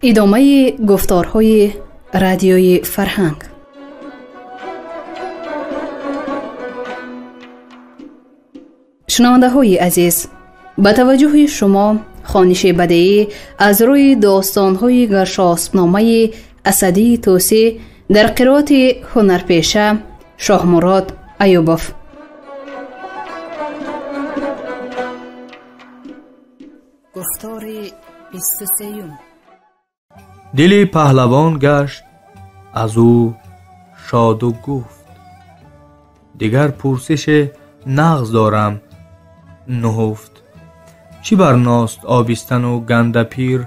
Идомаи гуфторҳои радиои фарҳанг. Шунавандаҳои азиз, ба таваҷҷӯҳи шумо хониши бадеӣ аз рӯи достонҳои гаршоспномаи Асадии Тӯсӣ дар қироати ҳунарпеша Шоҳмурод Аюбов. Гуфтори 23. Дили паҳлавон гашт аз ӯ шоду гуфт: дигар пурсише нағз дорам нуҳуфт. Чӣ барност обистану гандапир,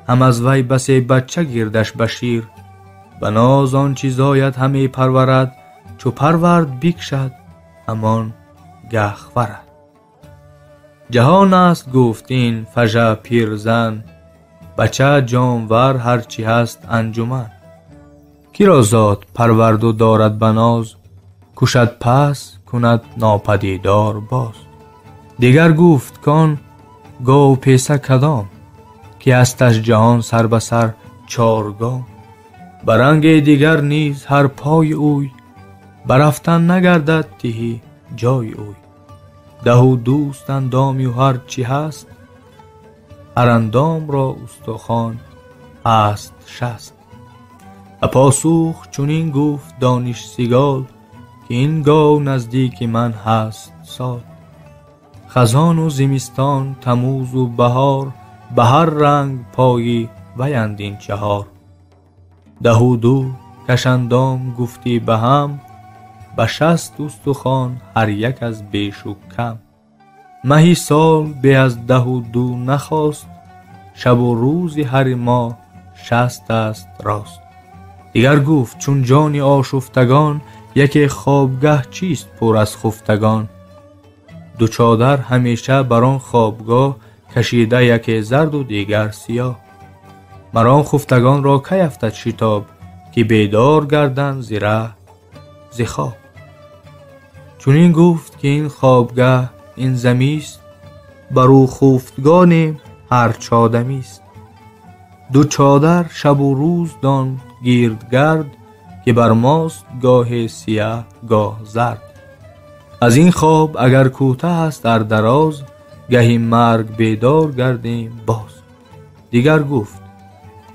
ҳам аз вай басе бача гирдаш ба шир. Ба ноз он чи зояд ҳаме парварад, чу парвард бикшад ҳамон гаҳ хварад. Ҷаҳон аст гуфт ин фажа пирзан, бача ҷонвар ҳарчи ҳаст анҷуман. Киро зод парварду дорад ба ноз, кушад пас кунад нопадидор боз. Дигар гуфт кон гов песа кадом, ки ҳасташ ҷаҳон сар ба сар чоргом. Ба ранге дигар низ ҳар пои ӯй, ба рафтан нагардад тиҳи ҷои ӯй. Даҳу дӯст андомю ҳар чӣ ҳаст, ҳар андомро устухон ҳаст шаст. Ба посух чунин гуфт донишсигол, ки ин гов наздики ман ҳаст сол. Хазону зимистон, тамӯзу баҳор, ба ҳар ранг пои ваянд ин чаҳор. Даҳу ду кашандом гуфтӣ ба ҳам, ба шаст устухон ҳар як аз бешу кам. Маҳи сол бе аз даҳу ду нахост, шабу рӯзи ҳари моҳ шаст аст рост. Дигар гуфт чун ҷони ошуфтагон, яке хобгаҳ чист пур аз хуфтагон. Ду чодар ҳамеша бар он хобгоҳ, кашида яке зарду дигар сиёҳ. Мар он хуфтагонро кай афтад шитоб, ки бедор гарданд зи раҳ зи хоб. Чунин гуфт ки ин хобгаҳ ин замист, бар ӯ хуфтгонем ҳар чодамист. Ду чодар шабу рӯз дон гирдгард, ки бар мост гоҳе сиёҳ гоҳ зард. Аз ин хоб агар кӯтаҳ аст ар дароз, гаҳи марг бедор гардем боз. Дигар гуфт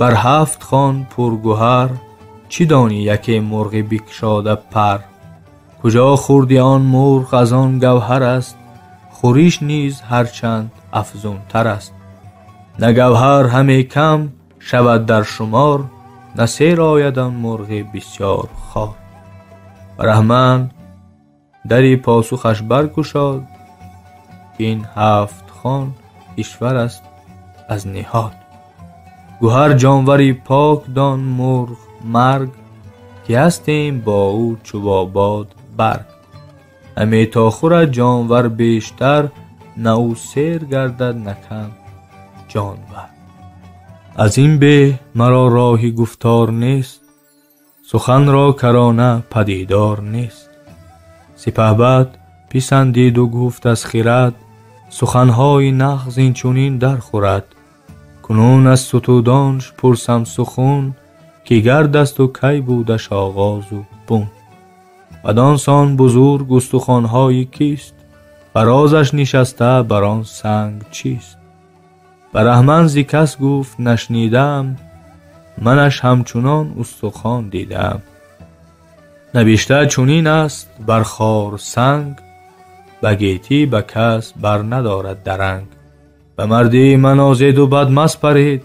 бар ҳафт хон пургуҳар, чӣ донӣ яке мурғи бикшода пар. Куҷо хӯрди он мурғ аз он гавҳар аст, хӯриш низ ҳарчанд афзунтар аст. На гавҳар ҳаме кам шавад дар шумор, на сер ояд он мурғи бисёр хор. Бараҳман дари посухаш баркушод, ки ин ҳафт хон кишвар аст аз ниҳод. Гуҳар ҷонвари пок дон мурғ марг, ки ҳастем бо ӯ чу бо бод барг. Ҳаме то хӯрад ҷонвар бештар, на ӯ сер гардад на кам ҷонвар. Аз ин беҳ маро роҳи гуфтор нест, суханро карона падидор нест. Сипаҳбад писандиду гуфт аз хирад, суханҳои нағз инчунин дархӯрад. Кунун аз сутудонш пурсам сухун, ки гардасту кай будаш оғозу бун. Бадон сон бузург устухонҳои кист, фарозаш нишаста бар он санг чист. Бараҳман зи кас гуфт нашнидаам, манаш ҳамчунон устухон дидаам. Навишта чунин аст бар хор санг, ба гетӣ ба кас бар надорад даранг. Ба мардӣ манозеду бад маспаред,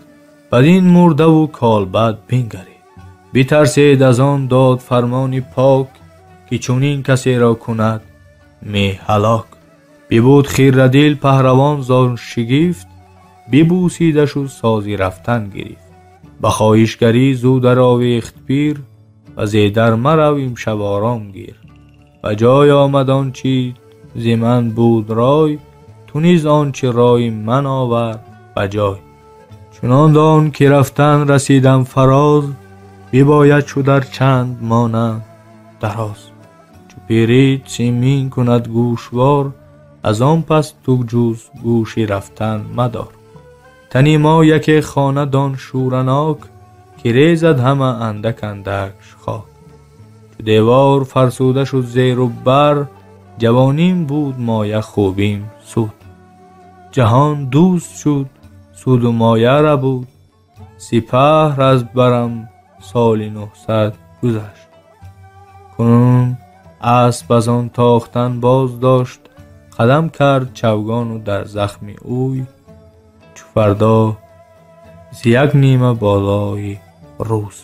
бадин мурдаву колбад бингаред. Битарсед аз он дод фармони пок, ки чунин касеро кунад меҳалок. Бибуд хирадил паҳравон зон шигифт, бибӯсидашу сози рафтан гирифт. Ба хоҳишгарӣ зу даровехт пир, ва зедар марав имшаб ором гир. Ба ҷой омад он чи зи ман буд рой, ту низ он чи рои ман овар ба ҷой. Чунон дон ки рафтан расидам фароз, бибояд чу дар чанд монам дароз. Чу пирит симин кунад гӯшвор, аз он пас ту ҷуз гӯши рафтан мадор. Тани мо яке хона дон шӯранок, ки резад ҳама андак андакш хок. Чу девор фарсуда шуд зеру бар, ҷавоним буд моя хубим суд. Ҷаҳон дӯст шуд, суду моя рабуд, сипаҳр аз барам соли 900 гузашт. Кунун асп аз он тохтан боз дошт, қадам кард чавгону дар захми ӯй, чу фардо зи як нима болои рӯз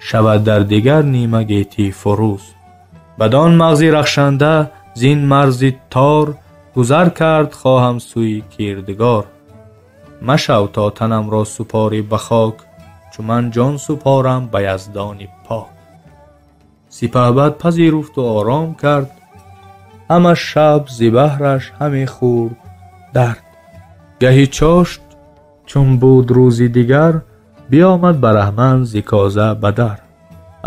шавад дар дигар нима гетӣ фурӯз. Бадон мағзи рахшанда зин марзи тор, гузар кард хоҳам сӯи кирдигор. Машав то танамро супорӣ ба хок, чу ман ҷон супорам ба яздони пок. Сипаҳбад пазируфту ором кард, ҳама шаб зи баҳраш ҳаме хӯрд дард. Гаҳи чошт чун буд рӯзи дигар, биомад бараҳман зи коза ба дар.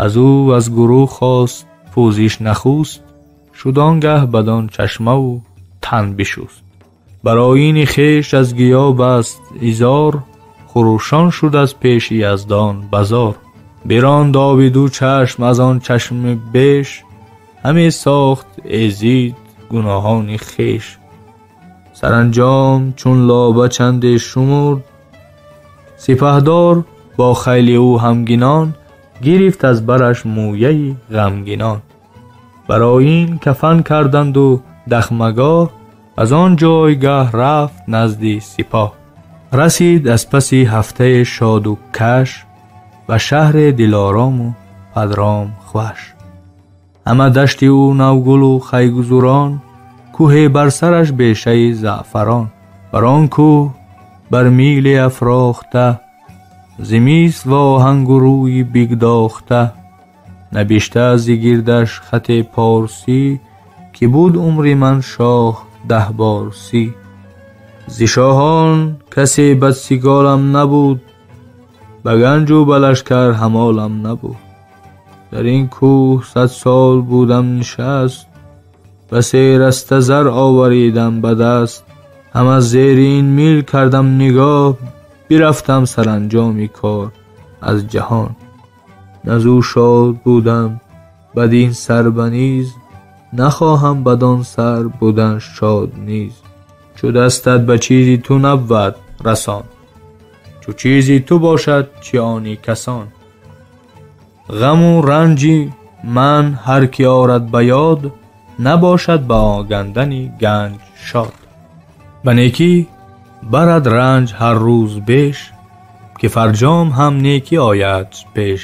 Аз ӯ аз гурӯҳ хост пӯзиш нахуст, шуд он гаҳ бадон чашмаву тан бишуст. Бар оини хеш аз гиё баст изор, хурӯшон шуд аз пеши яздон базор. Биронд оби ду чашм аз он чашми беш, ҳаме сохт эзид гуноҳони хеш. Саранҷом чун лоба чанде шумурд, сипаҳдор бо хайли ӯ ҳамгинон, гирифт аз бараш мӯяи ғамгинон. Бар оин кафан карданду дахмагоҳ, аз он ҷойгаҳ рафт назди сипоҳ. Расид аз паси ҳафтаи шоду каш, ба шаҳри дилорому падром хуш. Ҳама дашти ӯ навгулу хайгузурон, кӯҳе бар сараш бешаи заъфарон. Бар он кӯҳ бар миле афрохта, зи мис ва оҳангу рӯи бигдохта. Набишта зи гирдаш хате порсӣ, ки буд умри ман шоҳ 10 бор 30. Зи шоҳон касе бадсиголам набуд, ба ганҷу ба лашкар ҳамолам набуд. Дар ин кӯҳ 100 сол будам нишаст, басе раста зар оваридам ба даст. Ҳама зери ин мил кардам нигоҳ, бирафтам саранҷоми кор аз ҷаҳон. Назу шод будам бадин сар ба низ, нахоҳам бадон сар будан шод низ. Чу дастат ба чизи ту набвад расон, чу чизи ту бошад чи они касон. Ғаму ранҷи ман ҳар ки орад ба ёд, набошад ба огандани ганҷ шод. Ба некӣ барад ранҷ ҳар рӯз беш, ки фарҷом ҳам некӣ ояд пеш.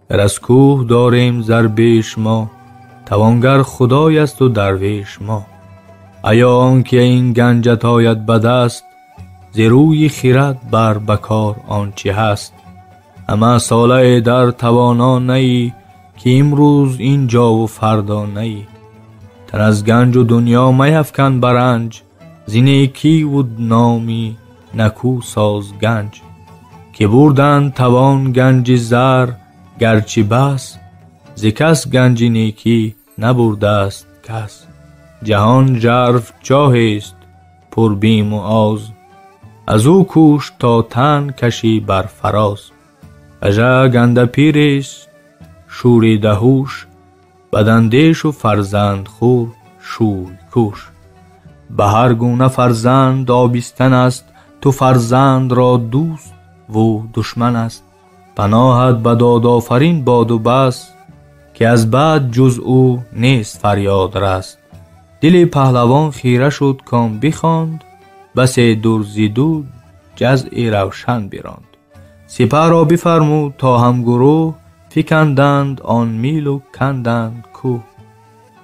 Дар аз кӯҳ дорем зарбеш мо, тавонгар худой асту дарвеш мо. Аё он ки ин ганҷат ояд ба даст, зи рӯи хирад бар ба кор он чи ҳаст. Ҳама солае дар тавоно наӣ, ки имрӯз ин ҷову фардо наӣ. Тан аз ганҷу дунё маяфкан ба ранҷ, зи некиву номи накӯ соз ганҷ. Ки бурданд тавон ганҷи зар гарчи бас, зи кас ганҷи некӣ набурдааст кас. Ҷаҳон жарф ҷоҳест пурбиму оз, аз ӯ кӯш то тан кашӣ бар фароз. Ажа ганда пирест шӯридаҳуш, бадандешу фарзандхӯр шӯйкӯш. Ба ҳар гуна фарзанд обистан аст, ту фарзандро дӯст ву душман аст. Паноҳат ба додофарин боду бас, ки аз бад ҷуз ӯ нест фарёд раст. Дили паҳлавон хира шуд ком бихонд, басе дур зиду ҷазъи равшан биронд. Сипаҳро бифармуд то ҳамгурӯҳ, фиканданд он милу канданд кӯҳ.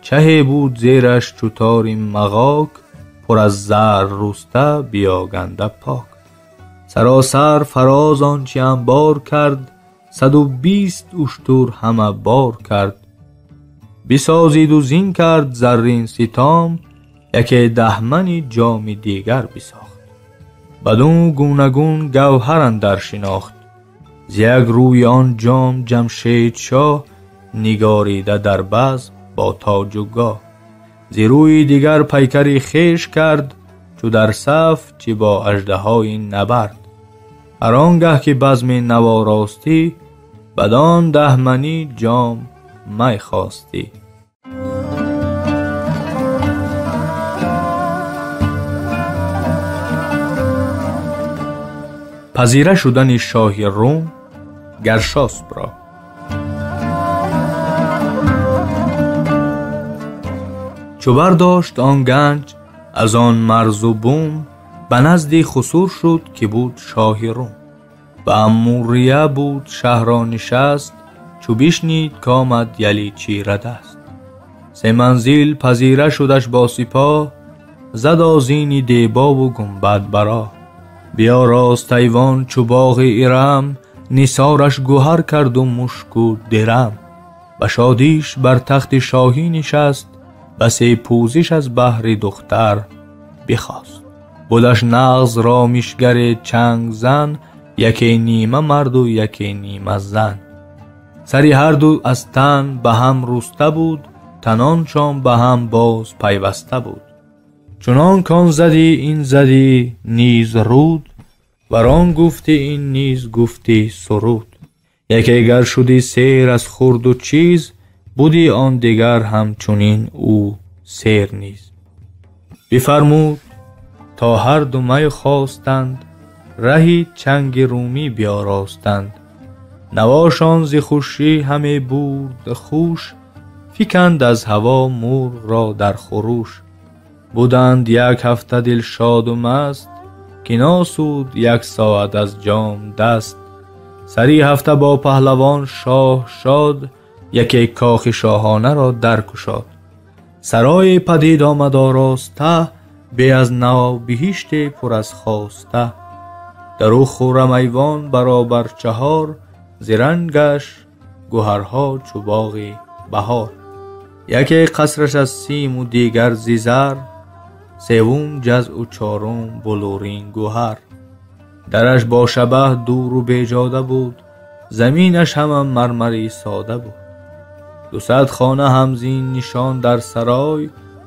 Чаҳе буд зераш чу тори мағок, пур аз зар руста биёганда пок. Саросар фароз он чи анбор кард, 120 уштур ҳама бор кард. Бисозиду зин кард заррин ситом, яке даҳмани ҷоми дигар бисохт. Баду гунагун гавҳар андар шинохт. Зи як рӯи он ҷом Ҷамшед шоҳ нигорида дар базм бо тоҷу гоҳ. Зи рӯи дигар пайкари хеш кард, чу дар саф чӣ бо аждаҳои набард. Ҳар он гаҳ ки базми наворостӣ, бадон даҳманӣ ҷом май хостӣ. Пазира шудани шоҳи Рум Гаршоспро. Чу бардошт он ганҷ аз он марзу бум, ба назди Хусур шуд ки буд шоҳи Рум. Ба Аммурия буд шаҳрро нишаст, чу бишнид комад яли чирадаст. Се манзил пазира шудаш бо сипоҳ, зад озини дебову гунбад бароҳ. Биёрост айвон чу боғи Ирам, нисораш гӯҳар карду мушку дирам. Ба шодиш бар тахти шоҳӣ нишаст, басе пӯзиш аз баҳри духтар бихост. Будаш нағз ромишгаре чангзан, яке нима марду яке нима зан. Сари ҳарду аз тан ба ҳам руста буд, таноншон ба ҳам боз пайваста буд. Чунон кон задӣ ин задӣ низ руд, вар он гуфтӣ ин низ гуфтӣ суруд. Яке гар шудӣ сер аз хурду чиз, будӣ он дигар ҳамчунин ӯ сер низ. Бифармуд то ҳарду май хостанд, раҳи чанги румӣ биёростанд. Навошон зи хушӣ ҳаме бурд хуш, фиканд аз ҳаво мурғро дар хуруш. Буданд як ҳафта дилшоду маст, ки носуд як соат аз ҷом даст. Сари ҳафта бо паҳлавон шоҳ шод, яке кохи шоҳонаро даркушод. Сарое падид омад ороста, бе аз нав биҳиште пур аз хоста. Дар ӯ хуррам айвон баробар чаҳор, зи рангаш гӯҳарҳо чу боғи баҳор. Яке қасраш аз симу дигар зи зар, севум ҷазъу чорум булурин гӯҳар. Дараш бо шабаҳ дуру беҷода буд, заминаш ҳама мармари сода буд. 200 хона ҳамзин нишон дар сарой,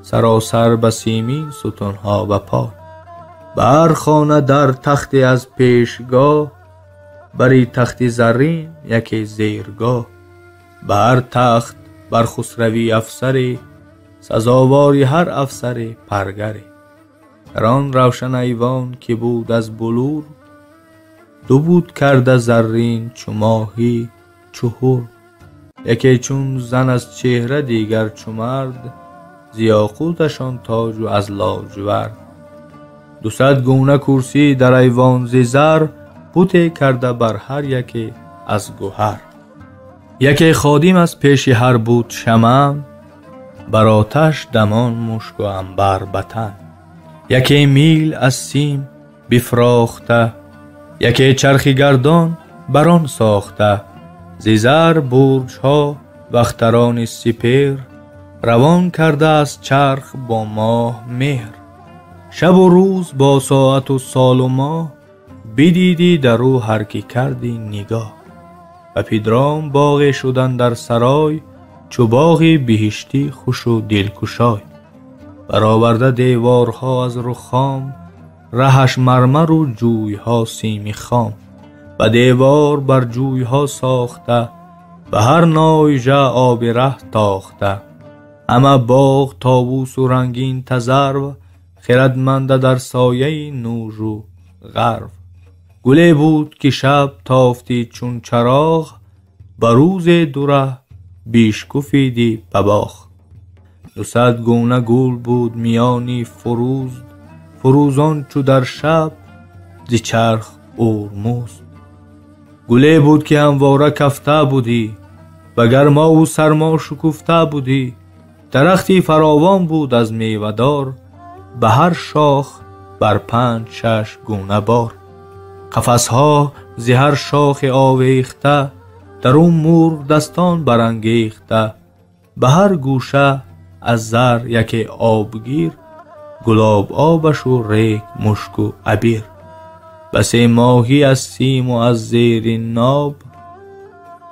саросар ба симин сутунҳо ба пой. Ба ҳар хона дар тахте аз пешгоҳ, бари тахти заррин яке зергоҳ. Ба ҳар тахт бар хусравӣ афсаре, сазовори ҳар афсаре паргаре. Дар он равшан айвон ки буд аз булур, ду буд карда заррин чу моҳӣ чу ҳур. Яке чун зан аз чеҳра, дигар чу мард, зи ёқуташон тоҷу аз лоҷвард. 200 гуна курсӣ дар айвон зи зар, буте карда бар ҳар яке аз гӯҳар. Яке ходим аз пеши ҳар бут шамам, бар оташ дамон мушку анбар ба тан. Яке мил аз сим бифрохта, яке чархи гардон бар он сохта. Зи зар бурҷҳо вахтарони сипер, равон карда аз чарх бо моҳ меҳр. Шабу рӯз бо соату солу моҳ, бидидӣ дар ӯ ҳар ки кардӣ нигоҳ. Ба пидром боғе шудан дар сарой, чу боғи биҳиштӣ хушу дилкушой. Бароварда деворҳо аз рухом, раҳаш мармару ҷӯйҳо сими хом. Ба девор бар ҷӯйҳо сохта, ба ҳар нойжа оби раҳ тохта. Ҳама боғ товусу рангин тазарв, хирадманда дар сояи нӯжу ғарв. Гуле буд ки шаб тофтӣ чун чароғ, ба рӯзе дураҳ бишкуфидӣ ба боғ. 200 гуна гул буд миёни фурӯз, фурӯзон чу дар шаб зи чарх урмуз. Гуле буд ки ҳамвора кафта будӣ, ба гармову сармо шукуфта будӣ. Дарахти фаровон буд аз мевадор, ба ҳар шох бар 5-6 гуна бор. Қафасҳо зи ҳар шохе овехта, дар он мурғ дастон барангехта. Ба ҳар гӯша аз зар яке обгир, гулоб обашу рег мушку абир. Басе моҳӣ аз симу аз зери ноб,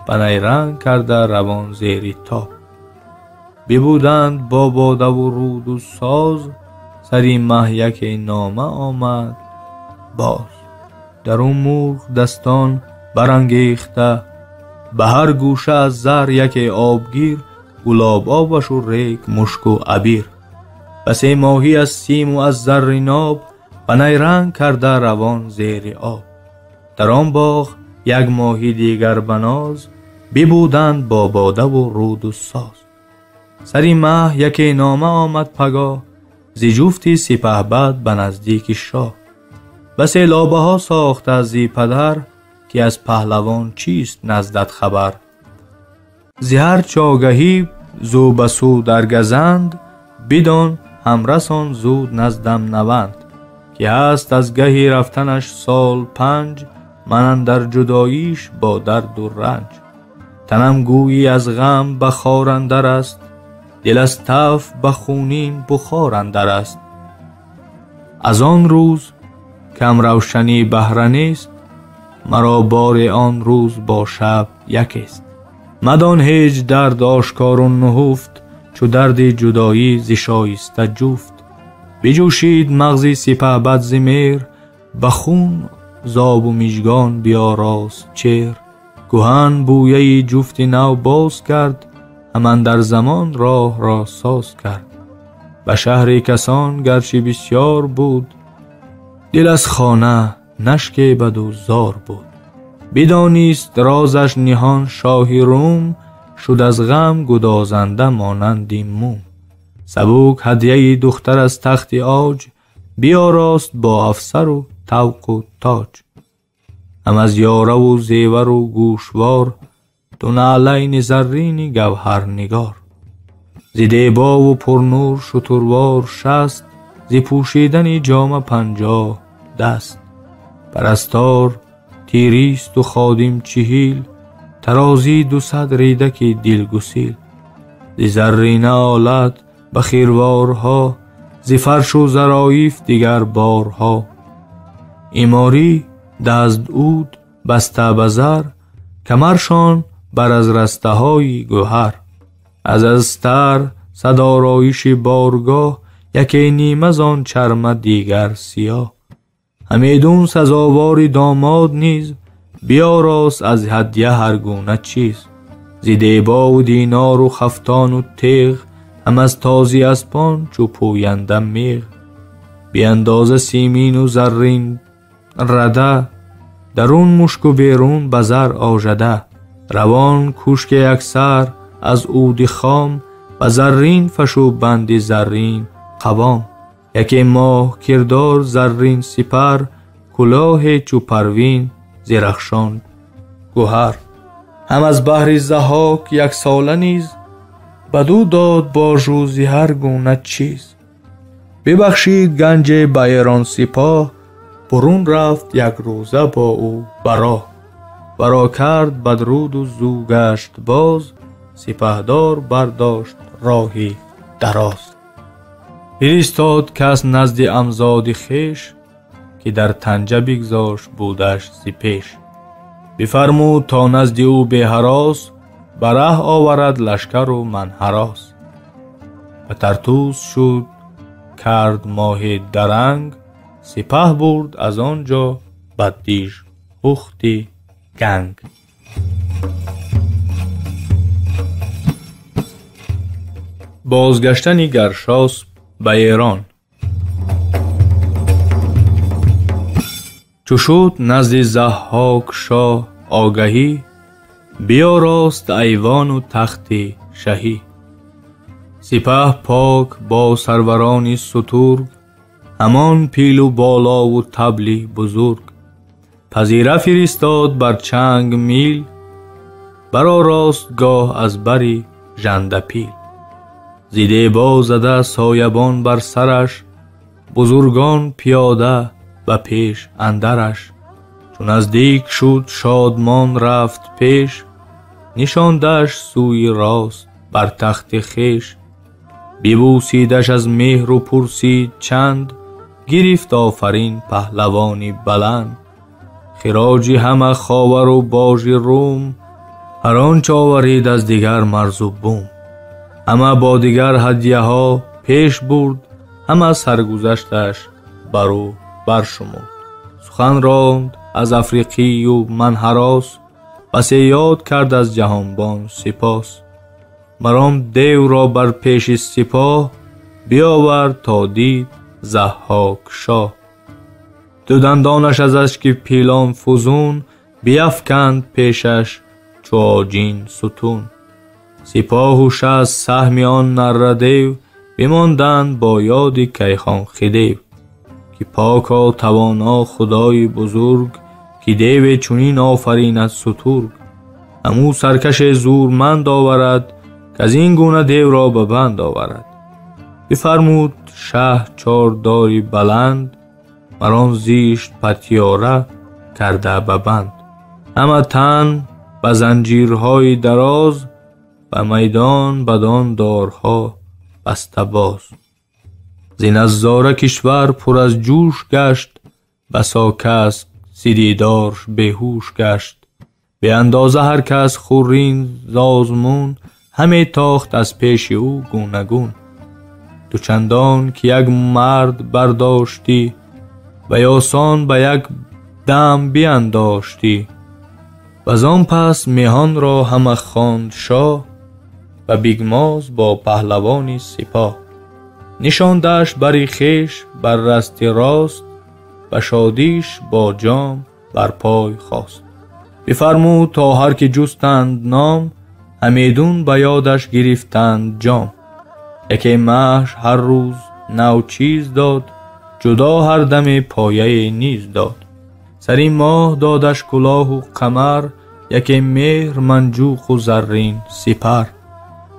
ба найранг карда равон зери тоб. Бибуданд бо бодаву руду соз, сари маҳ яке нома омад боз. Дар он мурғ дастон барангехта, ба ҳар гӯша аз зар яке обгир, гулоб обашу рег мушку абир. Басе моҳӣ аз симу аз зарри ноб, ба найранг карда равон зери об. Дар он боғ як моҳи дигар ба ноз, бибуданд бо бодаву руду соз. Сари маҳ яке нома омад пагоҳ, зи ҷуфти сипаҳбад ба наздики шоҳ. Басе лобаҳо сохта зи падар, ки аз паҳлавон чист наздат хабар. Зи ҳар чогаҳӣ зу ба су даргазанд, бидон ҳамрасон зуд наздам наванд. Ки ҳаст аз гаҳи рафтанаш сол 5, ман андар ҷудоиш бо дарду ранҷ. Танам гӯйӣ аз ғам ба хор андар аст, дил аз таф ба хунин бухор андар аст. Аз он рӯз кам равшанӣ баҳра нест, маро бори он рӯз бо шаб якест. Мадон ҳеҷ дард ошкору нуҳуфт, чу дарди ҷудоӣ зи шоиста ҷуфт. Биҷӯшид мағзи сипаҳбад зи меҳр, ба хун зобу мижгон биёрост чеҳр. Кӯҳан бӯяи ҷуфти нав боз кард, ҳаман дар замон роҳ ро соз кард. Ба шаҳри касон гарчи бисёр буд, дил аз хона нашкебаду зор буд. Бидонист розаш ниҳон шоҳи Рум, шуд аз ғам гудозанда монанди мум. Сабук ҳадияи духтар аз тахти оҷ, биёрост бо афсару тавқу тоҷ. Ҳам аз ёраву зевару гӯшвор, ду наълайни заррини гавҳарнигор. Зи дебову пурнур шутурвор 60, зи пӯшидани ҷома 50 даст. Парастор тиристу ходим 40, тарозӣ 200 ридаки дилгусил. Зи заррина олат ба хирворҳо, зи фаршу зароиф дигар борҳо. Иморӣ дастуд баста ба зар, камаршон бар аз растаҳои гӯҳар. Аз астар сад ороиши боргоҳ, яке нима зон чарма дигар сиёҳ. Ҳамедун сазовори домод низ, биёрост аз ҳадя ҳар гуна чиз. Зи дебову динору хафтону теғ, ҳам аз тозӣ аспон чу пӯянда меғ. Биандоза симину заррин рада, дарун мушку берун ба зар ожада. Равон кӯшке яксар аз уди хом, ба заррин фашу банди заррин қавом. Яке моҳ кирдор заррин сипар, кулоҳе чу парвин зирахшон гӯҳар. Ҳам аз баҳри Заҳҳок яксола низ, бадӯ дод божу зи ҳар гуна чиз. Бибахшид ганҷе ба Эрон сипоҳ, бурун рафт якрӯза бо ӯ ба роҳ. Баро кард бадруду зу гашт боз, сипаҳдор бардошт роҳи дароз. Фиристод кас назди амзоди хеш, ки дар танҷа бигзошт будаш зи пеш. Бифармуд то назди ӯ беҳарос, ба раҳ оварад лашкару ман ҳарос. Ба Тартус шуд кард моҳи даранг, сипаҳ бурд аз он ҷо ба Дижҳухти ганг. Бозгаштани Гаршосп ба Эрон. Чу шуд назди Заҳҳок шоҳ огаҳӣ, биёрост айвону тахти шаҳӣ. Сипаҳ пок бо сарварони сутург, ҳамон пилу болову табли бузург. Пазира фиристод бар чанг мил, баророст гоҳ аз бари жандапил. Зи дебо зада соябон бар сараш, бузургон пиёда ба пеш андараш. Чу наздик шуд шодмон рафт пеш, нишондаш сӯи рост бар тахти хеш. Бибӯсидаш аз меҳру пурсид чанд, гирифт офарин паҳлавони баланд. Хироҷи ҳама ховару божи Рум, ҳар он ч оварид аз дигар марзу бум. Ҳама бо дигар ҳадияҳо пеш бурд, ҳама саргузашташ бар ӯ баршумурд. Сухан ронд аз африқию ман ҳарос, басе ёд кард аз ҷаҳонбон сипос. Маром девро бар пеши сипоҳ биёвард то дид Заҳҳок шоҳ. Ду дандонаш аз ашки пилон фузун, биафканд пешаш чу оҷин сутун. Сипоҳу 60 саҳми он наррадев бимонданд бо ёди Кайхон Хидев. Ки поко тавоно худои бузург, ки деве чунин офаринад сутург. Ҳамӯ саркаше зурманд оварад, к аз ин гуна девро ба банд оварад. Бифармуд шаҳ чордори баланд, мар он зишт патёра карда ба банд. Ҳама тан ба занҷирҳои дароз, ба майдон бадон дорҳо баста боз. Зи назора кишвар пур аз ҷӯш гашт, басо кас зи дидорш беҳуш гашт. Беандоза ҳар кас хуррин зозмун, ҳаме тохт аз пеши ӯ гунагун. Ду чандон ки як мард бардоштӣ, ва осон ба як дам биандоштӣ. Ваз он пас меҳонро ҳама хонд шоҳ, ва бигмоз бо паҳлавони сипоҳ. Нишондаш бари хеш бар расти рост, ба шодиш бо ҷом бар пой хост. Бифармуд то ҳар ки ҷустанд ном, ҳамедун ба ёдаш гирифтанд ҷом. Яке маҳш ҳар рӯз нав чиз дод, ҷудо ҳар даме пояе низ дод. Сари моҳ додаш кулоҳу қамар, яке меҳр манҷуқу заррин сипар.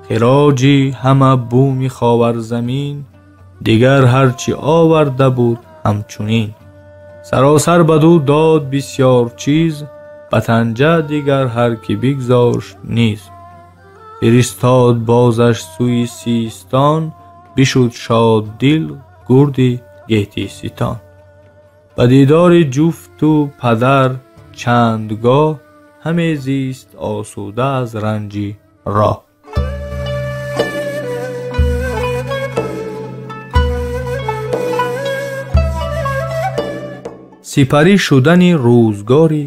Хироҷи ҳама буми ховарзамин, дигар ҳар чӣ оварда буд ҳамчунин. Саросар бадӯ дод бисёр чиз, ба танҷа дигар ҳар ки бигзошт низ. Фиристод бозаш сӯи Систон, бишуд шод дил гурди гетиситон. Ба дидори ҷуфту падар чандгоҳ, ҳаме зист осуда аз ранҷи роҳ. Сипарӣ шудани рӯзгори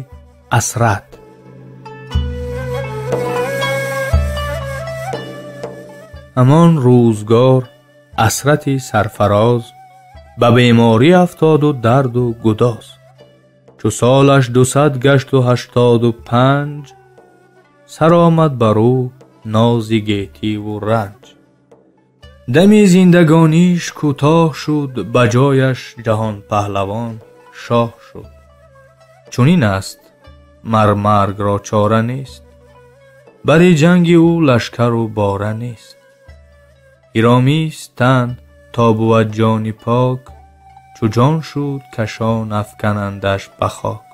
асрат. Ҳамон рӯзгор асрати сарфароз ба беморӣ афтоду дарду гудоз. Чу солаш 200 гашту 85, сар омад бар ӯ нози гетиву ранҷ. Дами зиндагониш кӯтоҳ шуд, ба ҷояш ҷаҳонпаҳлавон шоҳ шуд. Чунин аст, мар маргро чора нест, бари ҷанги ӯ лашкару бора нест. Гиромист тан то бувад ҷони пок, чу ҷон шуд кашон афканандаш ба хок.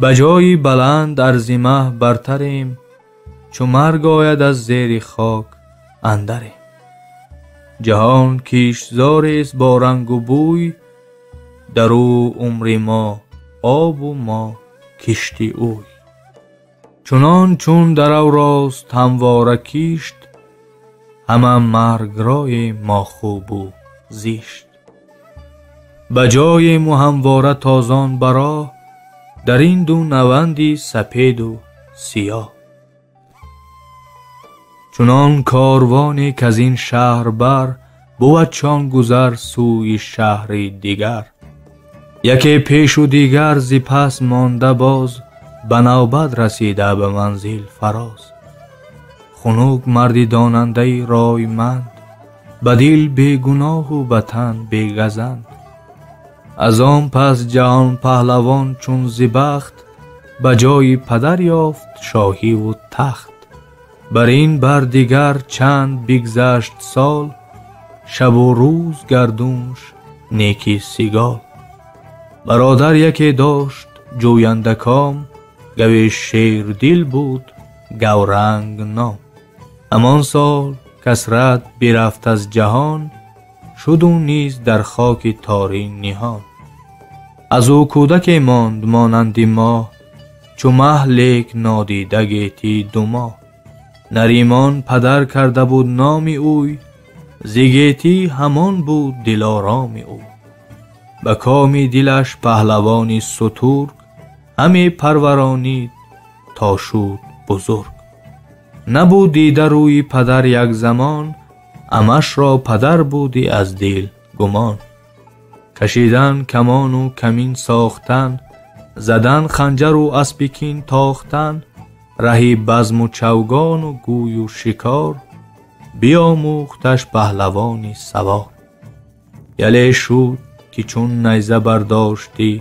Ба ҷои баланд арзи маҳ бартарем, чу марг ояд аз зери хок андарем. Ҷаҳон киштзорест бо рангу бӯй, дар ӯ умри мо обу мо кишти ӯй. Чунон чун дарав рост ҳамвора кишт, ҳама маргрои мо хубу зишт. Ба ҷоему ҳамвора тозон ба роҳ, дар ин ду наванди сапеду сиёҳ. Чунон корвоне к аз ин шаҳр бар, бувад чон гузар сӯи шаҳри дигар. Яке пешу дигар зи пас монда боз, ба навбат расида ба манзил фароз. Хунук марди донандаи ройманд, ба дил бегуноҳу ба тан бегазанд. Аз он пас ҷаҳонпаҳлавон чун зи бахт, ба ҷои падар ёфт шоҳиву тахт. Бар ин бар дигар чанд бигзашт сол, шабу рӯз гардунш неки сигол. Бародар яке дошт ҷӯяндаком, гави шердил буд гавранг ном. Ҳамон сол касрат бирафт аз ҷаҳон, шуд ӯ низ дар хоки торӣ ниҳон. Аз ӯ кӯдаке монд монанди моҳ, чу маҳ лек нодида гетӣ ду моҳ. Наримон падар карда буд номи ӯй, зи гетӣ ҳамон буд дилороми ӯ. Ба коми дилаш паҳлавони сутург, ҳаме парваронид то шуд бузург. Набуд дида рӯи падар як замон, амашро падар буди аз дил гумон. Кашидан камону камин сохтан, задан ханҷару аспи кин тохтан, раҳи базму чавгону гӯю шикор, биомӯхташ паҳлавони савор. Яле шуд ки чун найза бардоштӣ,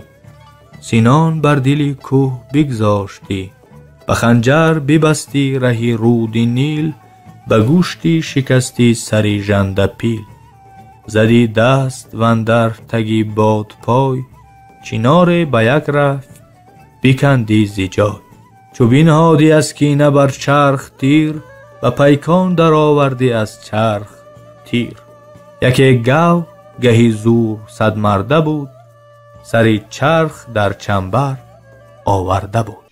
синон бар дили кӯҳ бигзоштӣ, ба ханҷар бибастӣ раҳи руди Нил, ба гӯшти шикастӣ сари жандапил. Зади даст вандар таги бодпой, чиноре ба як рафт бикандӣ зи ҷой. Чу бинҳодӣ аз кина бар чарх тир, ба пайкон даровардӣ аз чарх тир. Яке гав гаҳи зур садмарда буд, сари чарх дар чанбар оварда буд.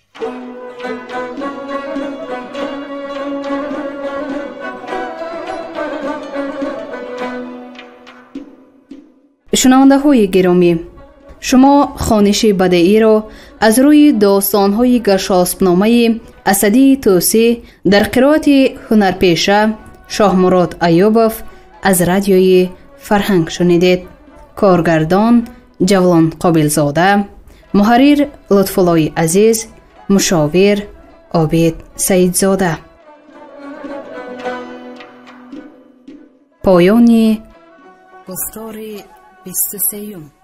Шунавандаҳои гиромӣ, шумо хониши бадеиро аз рӯи достонҳои Гаршоспномаи Асадии Тӯсӣ дар қироати ҳунарпеша Шоҳмурод Аюбов аз радиои Фарҳанг шунидед. Коргардон Ҷавлон Қобилзода, муҳаррир Лутфуллои Азиз, мушовир Обид Саидзода. Поёни гуфтори 23.